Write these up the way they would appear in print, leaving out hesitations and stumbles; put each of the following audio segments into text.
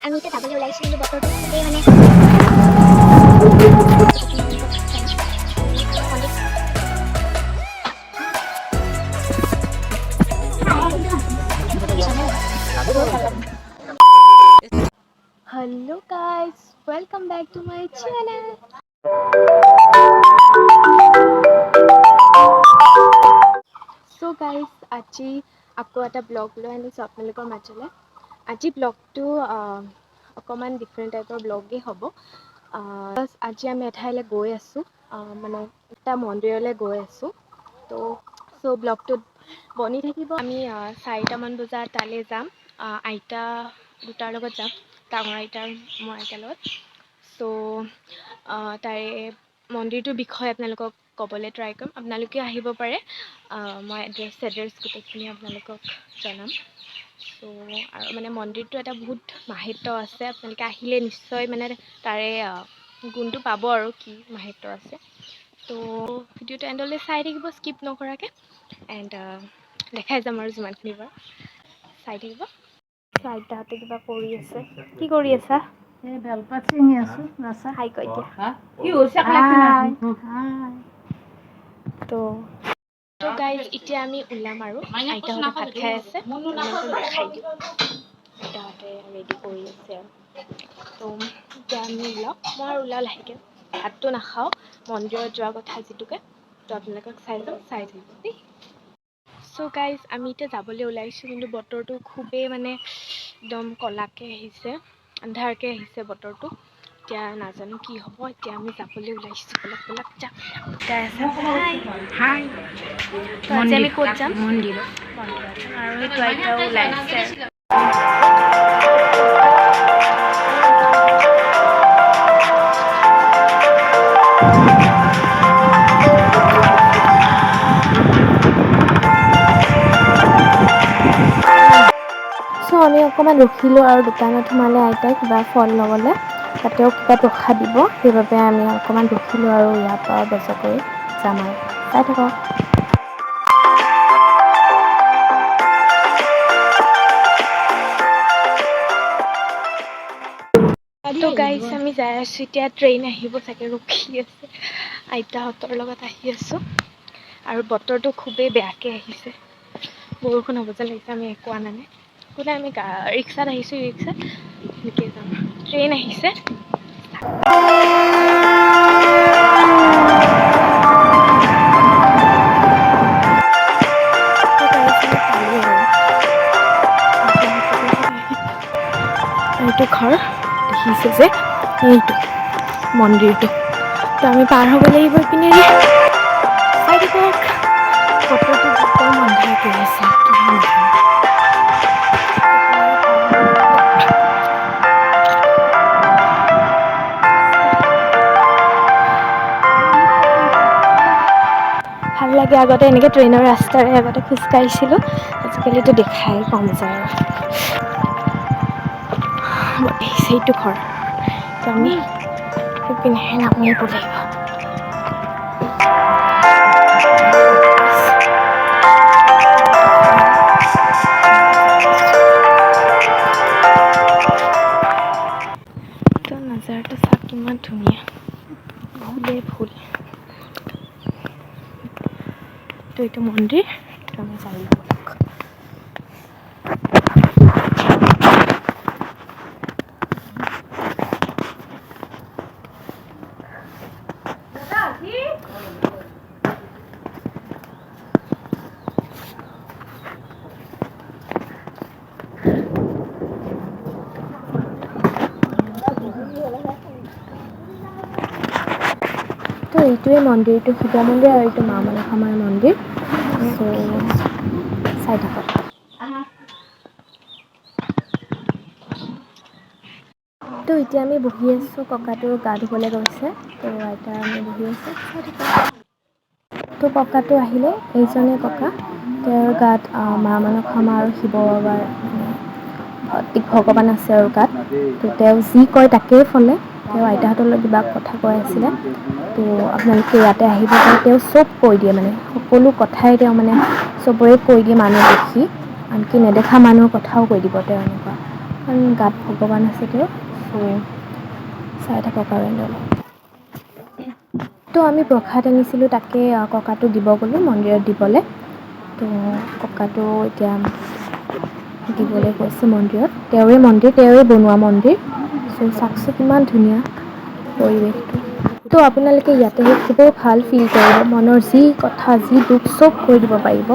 আমি এতিয়া যাবলৈ ওলাইছোঁ, কিন্তু বতৰটো খুবেই মানে Hello guys, welcome back to my channel. So guys, আজি আকৌ এটা ব্লগ লৈ আনিছোঁ আপোনালোকৰ মাজলৈ। আজি ব্লগটো অকণমান ডিফাৰেণ্ট টাইপৰ ব্লগেই হ'ব। আজি আমি এঠাইলৈ গৈ আছোঁ, মানে এটা মন্দিৰলৈ গৈ আছোঁ। তো চ' ব্লগটোত বনি থাকিব। আমি 4টামান বজাত তালৈ যাম। আইতা দুটাৰ লগত যাম, ডাঙৰ আইতা আৰু মোৰ আইতাৰ লগত। চ' তাৰে মন্দিৰটোৰ বিষয়ে আপোনালোকক ক'বলৈ ট্ৰাই কৰিম। আপোনালোকেও আহিব পাৰে। মই এড্ৰেছ চেড্ৰেছ গোটেইখিনি আপোনালোকক জনাম। চ' আৰু মানে মন্দিৰটো এটা বহুত মাহাত্ম্য আছে। আপোনালোকে আহিলে নিশ্চয় মানে তাৰে গুণটো পাব আৰু কি মাহাত্ম্য আছে। ত' ভিডিঅ'টো এণ্ডলৈ চাই থাকিব স্কিপ নকৰাকৈ, এণ্ড দেখাই যাম আৰু যিমানখিনি পাৰোঁ। চাই থাকিব। আইতাহঁতে কিবা কৰি আছে। কি কৰি আছা? এই বেলপাত ছিঙি আছো নাচা। হাই কৈ দিয়া। কি হৈছে? হাই। তো গাইজ, এতিয়া আমি ওলাম আৰু আইতাহঁতে ভাত খাই আছে, আপোনালোকক দেখাই দিওঁ। আইতাহঁতে ৰেডি কৰি আছে আৰু তো এতিয়া আমি ওলাওঁ। মই আৰু ওলাওঁ লাহেকৈ, ভাতটো নাখাওঁ, মন্দিৰত যোৱাৰ কথা যিটোকে। তো আপোনালোকক চাই যাম, চাই থাকিব দেই। চ' গাইজ, আমি এতিয়া যাবলৈ ওলাইছোঁ, কিন্তু বতৰটো খুবেই মানে একদম ক'লাকৈ আহিছে, আন্ধাৰকৈ আহিছে বতৰটো। এতিয়া নাজানো কি হ'ব। এতিয়া আমি যাবলৈ ওলাইছোঁ। ব'লক ব'লক, যাম। যাই আছে। হাই। হাই। তো আজি আমি ক'ত যাম? মন্দিৰত। মন্দিৰত যাম। আৰু সেইটো আইতাও ওলাইছে। চ' আমি অকণমান ৰখিলোঁ আৰু দোকানত সোমালে আইতাই কিবা ফল ল'বলৈ, তাতেও কিবা প্ৰসাদ দিব, সেইবাবে আমি অকণমান ৰখিলোঁ আৰু ইয়াৰ পৰা বজাৰ কৰি যাম আৰু চাই থাকক। তো গাইজ, আমি যাই আছোঁ। এতিয়া ট্ৰেইন আহিব চাগে, ৰখি আছে। আইতাহঁতৰ লগত আহি আছোঁ আৰু বতৰটো খুবেই বেয়াকৈ আহিছে, বৰষুণ হ'ব যেন লাগিছে। আমি একো আনা নাই, একো নাই। আমি ৰিক্সাত আহিছোঁ, ৰিক্সাত সেনেকৈ যাম। ট্ৰেইন আহিছে। তো guys, আমি পালোঁ আৰু। এইটো ঘৰ দেখিছে যে, এইটো মন্দিৰটো। তো আমি পাৰ হ'ব লাগিব ইপিনেৰে। চাই থাকক। বতৰটো একদম আন্ধাৰ কৰি আছে, কি হয় নাজানো। ভাল লাগে। আগতে এনেকৈ ট্ৰেইনৰ ৰাস্তাৰে আগতে খোজকাঢ়িছিলোঁ, আজিকালিতো দেখাই কম যায়। আৰু আহিছে এইটো ঘৰ। তো আমি সেইপিনেহে নামিব লাগিব। তো নাজাৰাটো চাওক, কিমান ধুনীয়া, ফুলে ফুল। তো এইটো মন্দিৰ। তো আমি যাই লওঁ ব'লক। তো এইটোৱে মন্দিৰটো, শিৱ মন্দিৰ আৰু এইটো মা মনসা মন্দিৰ। চ' চাই থাকক। তো এতিয়া আমি বহি আছোঁ, ককাটো গা ধুবলৈ গৈছে। তো আইতা আমি বহি আছোঁ, চাই থাকক। তো ককাটো আহিলে, এইজনে ককা। তেওঁৰ গাত মা মনসা মা আৰু শিৱ বাবাৰ মানে ভগৱান আছে আৰু গাত। তো তেওঁ যি কয় তাকেই ফলে। তেওঁ আইতাহঁতৰ লগত কিবা কথা কৈ আছিলে। তো আপোনালোকে ইয়াতে আহিব পাৰে। তেওঁ চব কৈ দিয়ে, মানে সকলো কথাই তেওঁ মানে চবৰে কৈ দিয়ে, মানুহ দেখি, আনকি নেদেখা মানুহৰ কথাও কৈ দিব তেওঁ, এনেকুৱা। কাৰণ গাত ভগৱান আছে তেওঁৰ। চ' চাই থাকক আৰু এনেদৰে। তো আমি প্ৰসাদ আনিছিলোঁ, তাকে ককাটো দিব গ'লোঁ মন্দিৰত দিবলৈ। তো ককাটো এতিয়া দিবলৈ গৈছে মন্দিৰত, তেওঁৰে মন্দিৰ, তেওঁৰে বনোৱা মন্দিৰ। চ' চাওকচোন কিমান ধুনীয়া পৰিৱেশটো। তো আপোনালোকে ইয়াতে আহি খুবেই ভাল ফিল কৰিব, মনৰ যি কথা যি দুখ চব কৈ দিব পাৰিব।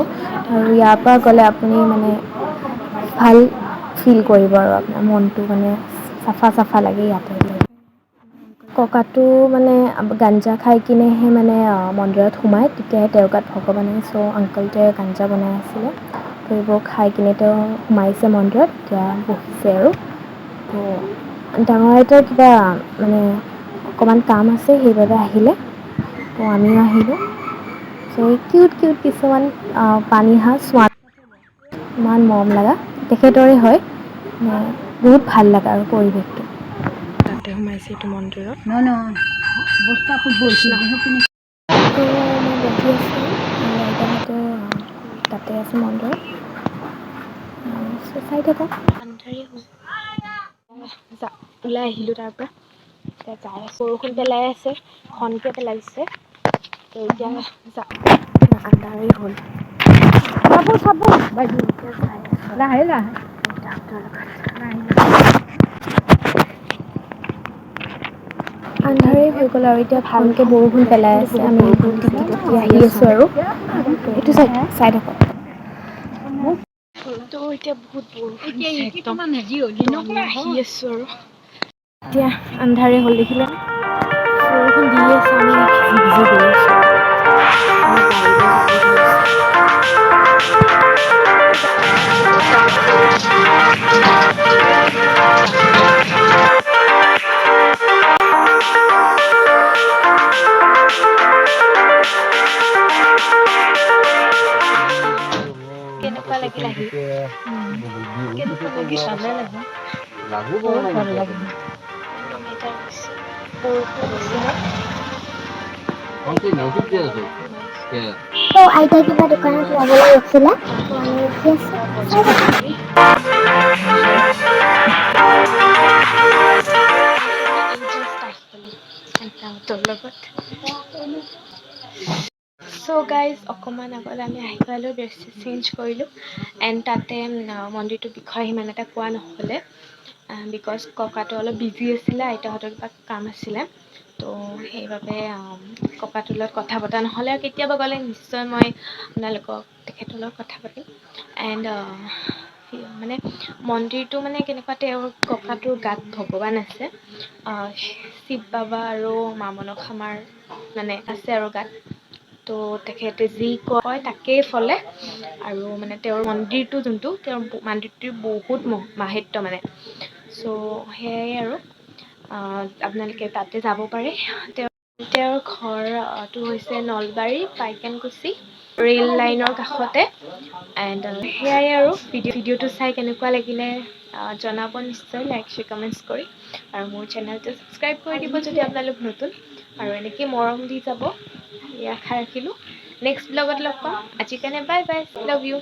আৰু ইয়াৰ পৰা গ'লে আপুনি মানে ভাল ফিল কৰিব আৰু আপোনাৰ মনটো মানে চাফা চাফা লাগে ইয়াতে আহিলে। ককাটো মানে গাঞ্জা খাই কিনেহে মানে মন্দিৰত সোমায়, তেতিয়াহে তেওঁৰ গাত ভগৱানে। চ' আংকলটোৱে গাঞ্জা বনাই আছিলে, তো এইবোৰ খাই কিনে তেওঁ সোমাইছে মন্দিৰত, এতিয়া বহিছে আৰু। তো ডাঙৰ আইতাৰ কিবা মানে অকণমান কাম আছে, সেইবাবে আহিলে, তো আমিও আহিলোঁ। চ' কিউট কিউট কিছুমান পানী হাঁহ, চোৱা ইমান মৰম লগা, তেখেতৰে হয়, মানে বহুত ভাল লগা আৰু পৰিৱেশটো। তাতে সোমাইছে এইটো মন্দিৰত। তো মই বহি আছোঁ আৰু আইতাহঁতো তাতে আছে মন্দিৰত। চাই থাকক। আন্ধাৰেই হ'ল, যা ওলাই আহিলোঁ তাৰ পৰা। এতিয়া যাই আছোঁ, বৰষুণ পেলাই আছে, ঘনকৈ পেলাইছে। তো এতিয়া যা আন্ধাৰেই হ'ল। চাব চাব বাইদেউ, লাহে লাহে। আইতাহঁতৰ লগত আন্ধাৰেই হৈ গ'ল আৰু এতিয়া ভালকৈ বৰষুণ পেলাই আছে। আমি তিতি তিতি আহি আছোঁ আৰু এইটো চাই চাই থাকক। তো এতিয়া বহুত বৰষুণ দিছে একদম। তো আমি আহি আছোঁ আৰু এতিয়া আন্ধাৰে হ'ল, দেখিলে বৰষুণ দি আছে, আমি ভিজি ভিজি গৈ আছোঁ। আমি গাড়ীতে যাব ধৰিছোঁ। কেনেকুৱা লাগিল আহি? কেনেকুৱা লাগিল? বহুত ভাল লাগিল। আমি এতিয়া আহিছোঁ। বৰষুণ দিছিলে। তো আইতাই কিবা দোকানত সোমাবলৈ ৰখিলে, তো আমি ৰখি আছোঁ, চাই থাকক। এই জাষ্ট আহি গ'লোঁ আইতাহঁতৰ লগত। চ' গাইজ, অকণমান আগত আমি আহি পালোঁ, ড্ৰেছ চেঞ্জ কৰিলোঁ। এণ্ড তাতে মন্দিৰটোৰ বিষয়ে সিমান এটা কোৱা নহ'লে, because ককাটো অলপ বিজি আছিলে, আইতাহঁতৰ কিবা কাম আছিলে। তো সেইবাবে ককাটোৰ লগত কথা পতা নহ'লে। আৰু কেতিয়াবা গ'লে নিশ্চয় মই আপোনালোকক তেখেতৰ লগত কথা পাতিম। এণ্ড মানে মন্দিৰটো মানে কেনেকুৱা, তেওঁৰ ককাটোৰ গাত ভগৱান আছে, শিৱ বাবা আৰু মা মনসামাৰ মানে আছে আৰু গাত। তো তেখেতে যি কয় তাকেই ফলে। আৰু মানে তেওঁৰ মন্দিৰটো যোনটো, তেওঁৰ মন্দিৰটোৰ বহুত মাহাত্ম্য মানে। চ' সেয়াই আৰু আপোনালোকে তাতে যাব পাৰে। তেওঁৰ ঘৰটো হৈছে নলবাৰী পাইকানকুছি ৰেল লাইনৰ কাষতে। এণ্ড সেয়াই আৰু ভিডিঅ'টো চাই কেনেকুৱা লাগিলে জনাব নিশ্চয়, লাইক, শ্বেয়াৰ, কমেণ্টছ কৰি। আৰু মোৰ চেনেলটো ছাবস্ক্ৰাইব কৰি দিব যদি আপোনালোক নতুন, আৰু এনেকৈ মৰম দি যাব এই আশা ৰাখিলোঁ। নেক্সট ব্লগত লগ পাম, আজিৰ কাৰণে বাই বাই, লাভ you.